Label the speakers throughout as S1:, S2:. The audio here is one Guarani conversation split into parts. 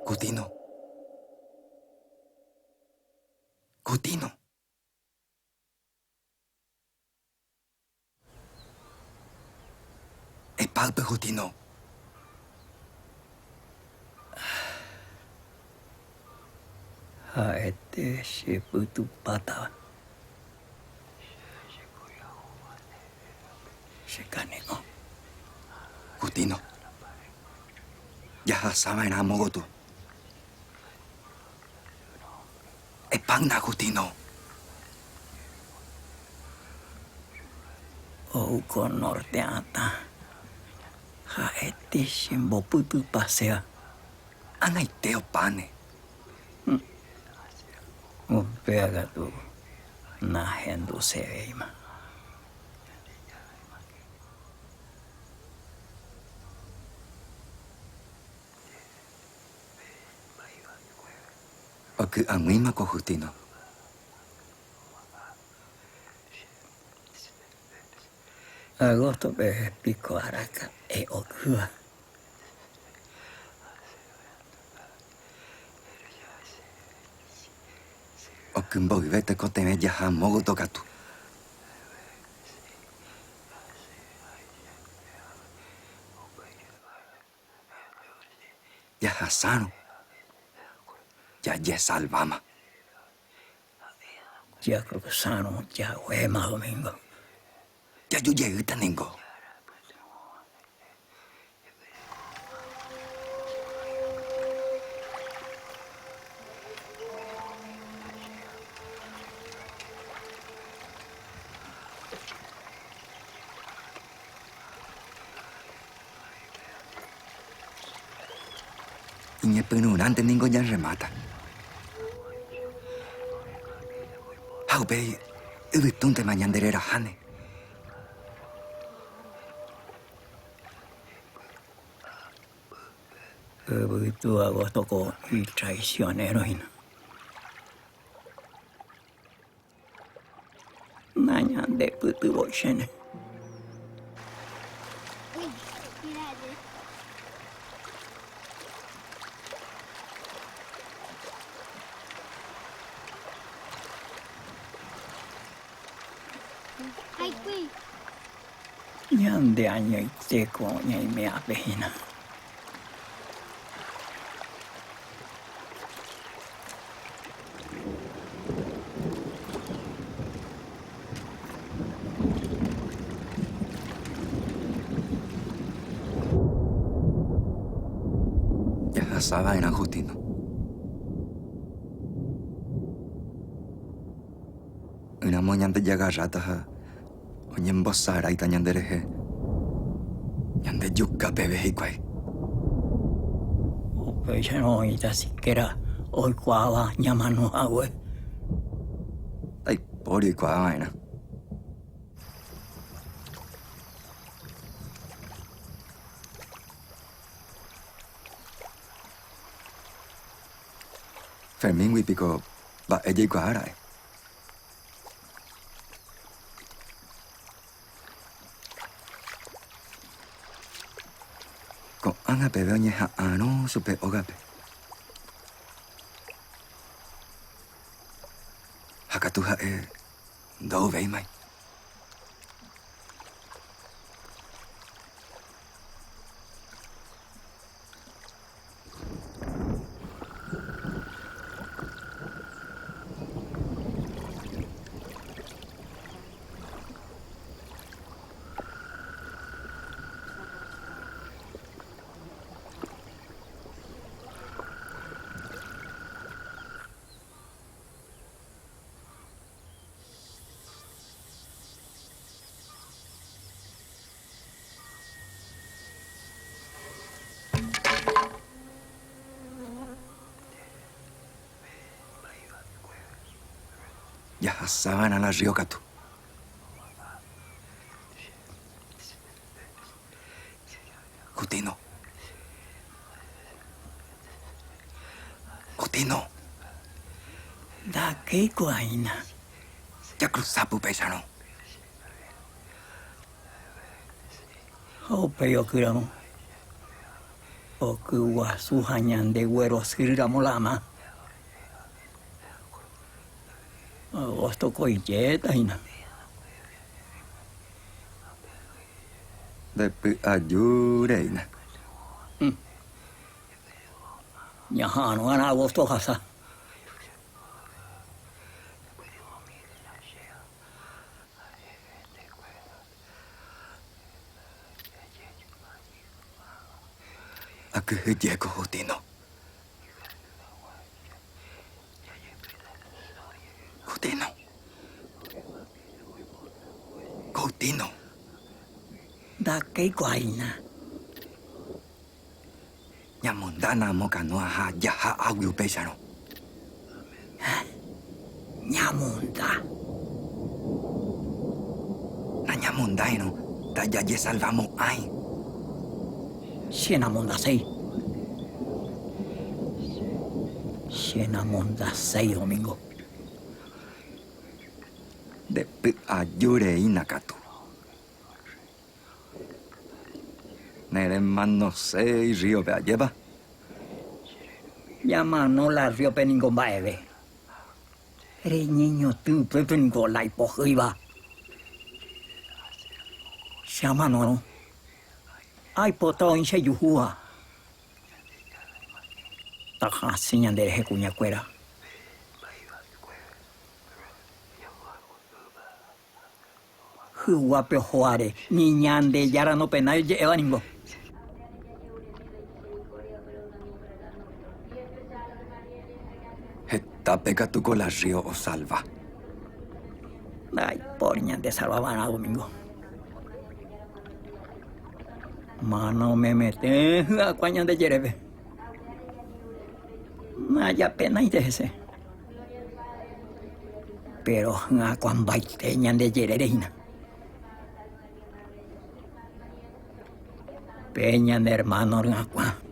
S1: Justino. Justino. Epáype Justino.
S2: Ha'ete che pytupátava. Che kane'õ.
S1: Justino. Jahasava'erã amo gotyo. Epáyna Justino.
S2: Ou ko norte atã. Ha'ete che mbopytypaséva.
S1: Ag̃aite opáne.
S2: Upéva katu nahendusevéima.
S1: Oky'ag̃uíma ko Justino.
S2: Agosto peve piko araka'e okýva.
S1: Oky mboyve tekotevẽ jaha mógoto katu. Jahasárõ, jajesalváma.
S2: Jakrusárõ jaguéma domingo.
S1: Jaju jeýta ningo. Iñepyrũrãnte ningo ñarremáta. Ha upéi yvytúntema ñandereraháne.
S2: Yvytu agosto ko itraisionero hína. Nañandepytyvõichéne. Ñande añoite ko ñaime ápe hína.
S1: Jahasa va'erã Justino. Ỹramo ñande jagarráta ha oñembosaráita ñanderehe, ñandejuka peve hikuái.
S2: Upéicharõ oĩta sikéra oikuaáva ñamano hague.
S1: Ndaipóri oikuaa va'erã. Fermíngui piko mba'e jaikuaa ra'e. Ko'ág̃a peve oñeha'ãrõ chupe ógape. Ha katu ha'e ndouvéimai. Jahasava'erã la rrío katu. Justino. Justino.
S2: Ndakéiko aína.
S1: Jakrusápe upéicharõ.
S2: Ha upéi okyramo. Oky guasu ha ñande guerosýry ramo la ama. Agosto ko ijéta hína.
S1: Nde py'aju reína.
S2: Ñaha'arõ arã agosto ohasa.
S1: Akyhyje ko Justino. Justino. Justino.
S2: Ndakéiko aína.
S1: Ñamondána amo kanóa ha jaha águi upéicharõ.
S2: Ha? Ñamonda.
S1: Nañamondáirõ ndajajesalvamo'ãi.
S2: Che namondaséi. Che namondaséi, Domingo.
S1: Nde py'aju reína katu. Neremanoséi rríope, ajépa?
S2: Ñamano la rríope ningo mba'eve. Reñeñotỹ upépe ningo la ipohýiva. Che amanórõ, aipota oĩ che juhúva. Tahasy ñanderehe kuñakuéra. Hyguápe ohoáre, ni Ñandejára nopenái oje'éva ningo.
S1: Hetápe katu ko la rrío osalva.
S2: Ndaipóri ñandesalva va'erã domingo. Mano memete hy'akua ñande jerépe. Najapenáinte hese. Péro hyakuãmbaite ñande jerére hína. Pe ñane ermáno ryakuã.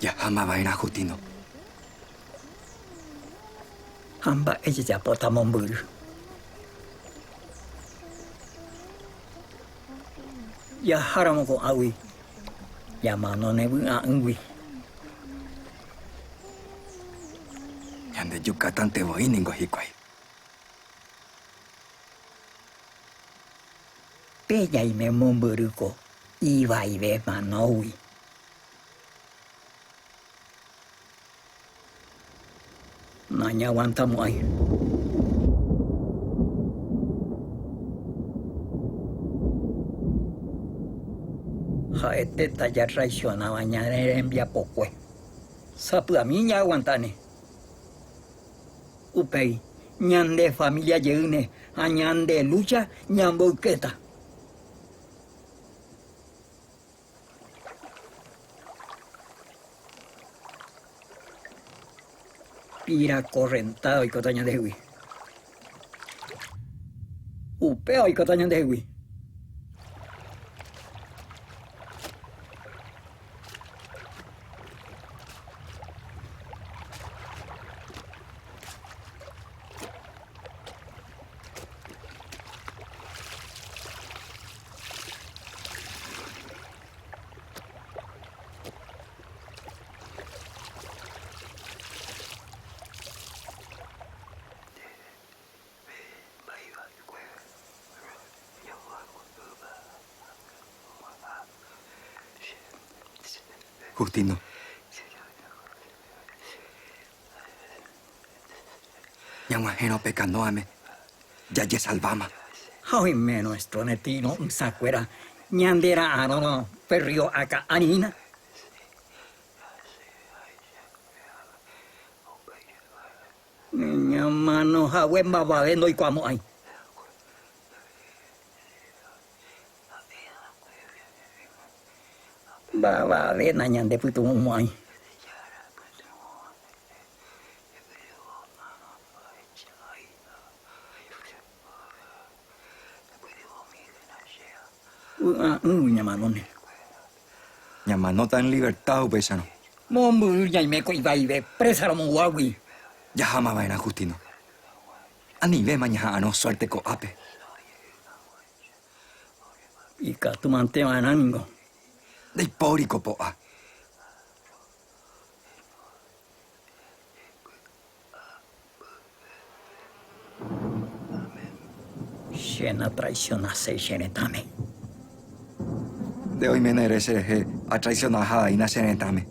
S1: Jaháma va'erã Justino.
S2: Ha mba'e jajapóta mombyry. Jaháramo ko'águi, jamanóne vy'a'ỹgui.
S1: Ñande jukátante voi ningo hikuái.
S2: Pe jaime mombyrýko ivaive manógui. Nañaguantamo'ãi. Ha'etéta jatraisionáva ñane rembiapokue. Sapy'ami ñaaguantáne. Upéi, ñande familia jeýne ha ñande lúcha ñamboykéta. Pira korrentáda oikóta ñandehegui. Upéva oikóta ñandehegui.
S1: Justino. Ñag̃uahẽrõ pe kanóame, jajesalváma.
S2: Ha oime nuestro netĩro ysakuéra ñande ra'arõrõ pe rrío akã ári hína. Ñamano hague mbavave ndoikuaamo'ãi. Mbavave nañandepytyvõmo'ãi. Vy'a'ỹgui ñamanóne.
S1: Ñamanóta en libertad upéicharõ.
S2: Mombyry ñaime ko ivaive présa romoguágui.
S1: Jaháma va'erã Justino. Anivéma ñaha'arõ suerte ko'ápe.
S2: Ikatu mante va'erã ningo.
S1: Ndaipóri ko po'a.
S2: Che natraisionaséi che retãme.
S1: Nde oiméne ere cherehe atraisionaha aína che retãme.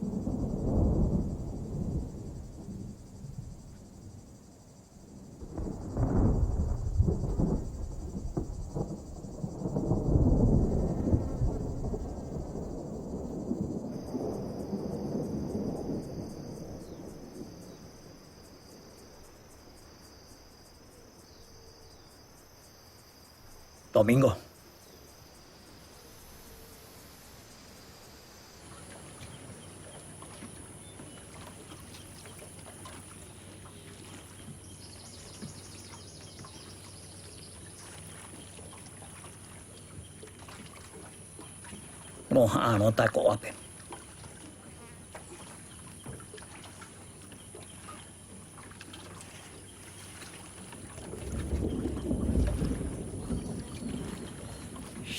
S2: Domingo. Roha'arõta ko'ápe.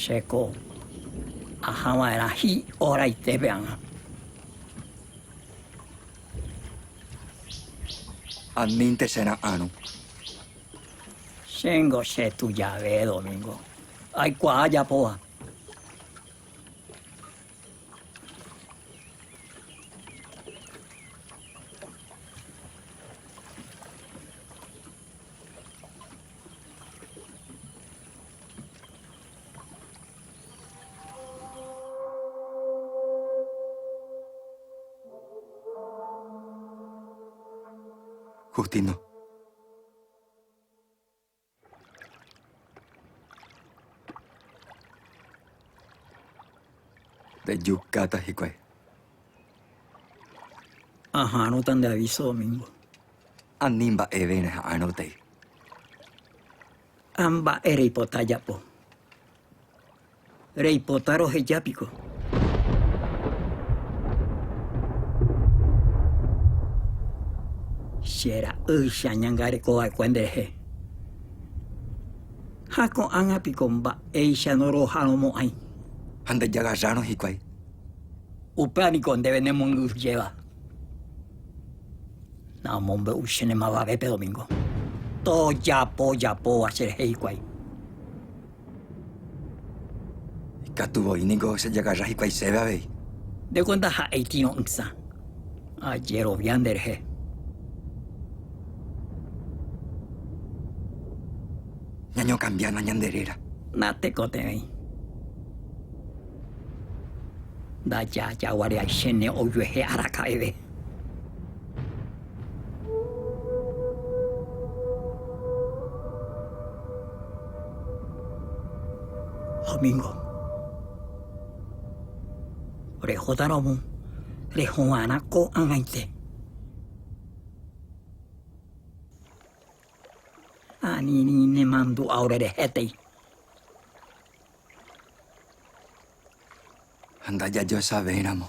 S2: Chéko ahava'erã hi'oraitépe ág̃a.
S1: Anínte che ra'arõ.
S2: Chéngo che tujave, Domingo. Aikuaa ajapóva.
S1: Justino. Ndejukáta hikuái.
S2: Aha'arõta nde aviso domingo.
S1: Ani mba'eve reha'arõtei.
S2: Ha mba'e reipota ajapo. Reipota roheja piko. Che ra'ýicha añangareko va'ekue nderehe. Ha ko'ág̃a piko mba'éicha noroha'arõmo'ãi.
S1: Ha ndejagarrárõ hikuái.
S2: Upéva niko ndéve nemongyhyjéva. Namombe'u chéne mavavépe domingo. Tojapo ojapóva cherehe hikuái.
S1: Ikatu voi niko chejagarra hikuái chéve avei.
S2: Ndéko ndaha'éi tirõ'ysã. Ajerovia nderehe.
S1: Ñañokambiána ñande réra.
S2: Natekotevẽi. Ndajajaguareaichéne ojuehe araka'eve. Domingo. Rehótaramo rehova'erã ko'ag̃aite. Ani nemandu'a orerehétei.
S1: Ha ndajajoechavéiramo.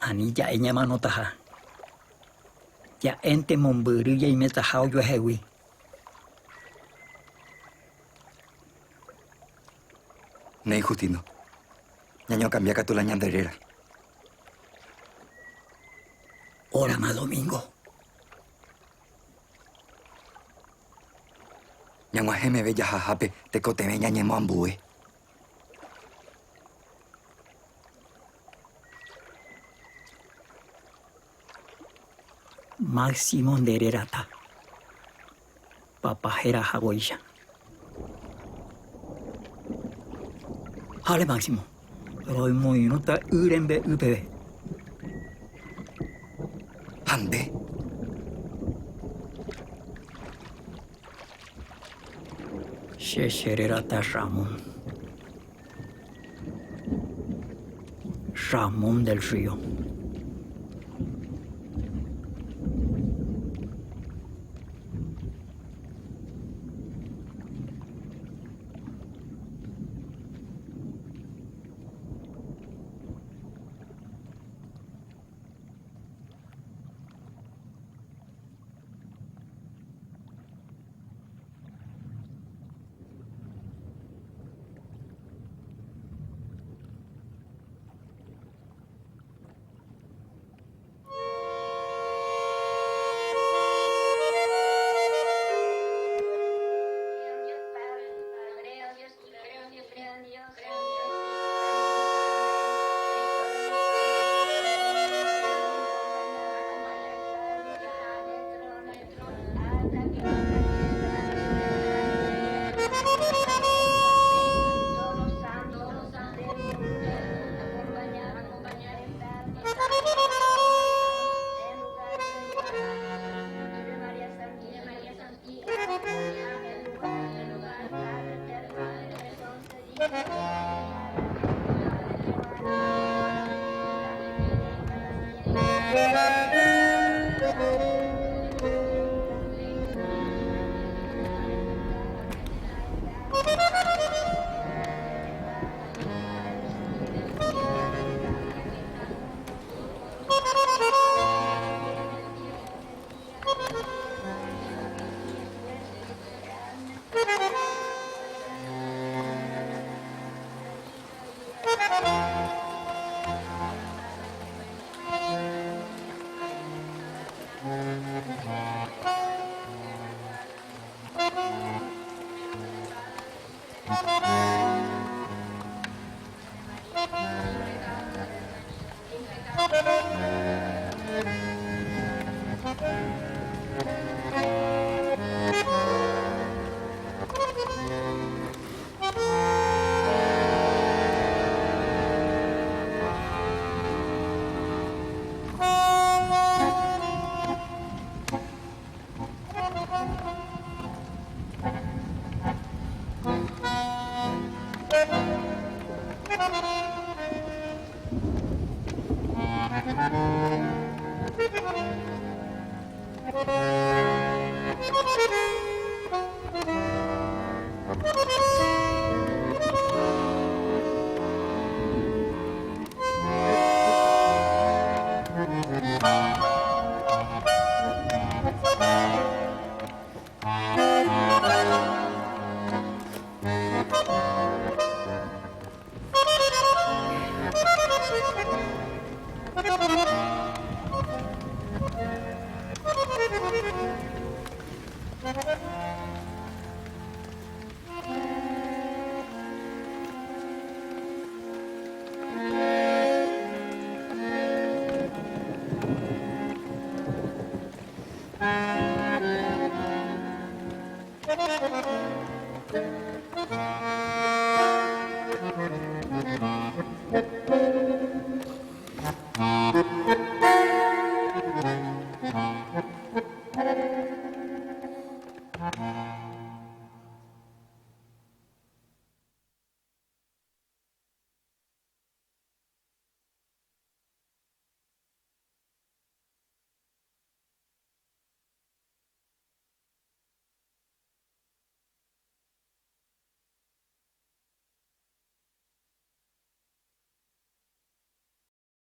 S2: Ani ja'e ñamanotaha. Ja'énte mombyry jaimetaha ojuehegui.
S1: Néi Justino, ñañokambia katu la ñande réra.
S2: Órama domingo.
S1: Ñag̃uahẽ meve jahahápe tekotevẽ ñañemoambue.
S2: Máximo nde rérata. Papa héra haguéicha. Hále Máximo, roimoirũta y rembe'y peve.
S1: Ha nde?
S2: Che cherérata Ramón. Ramón del Río.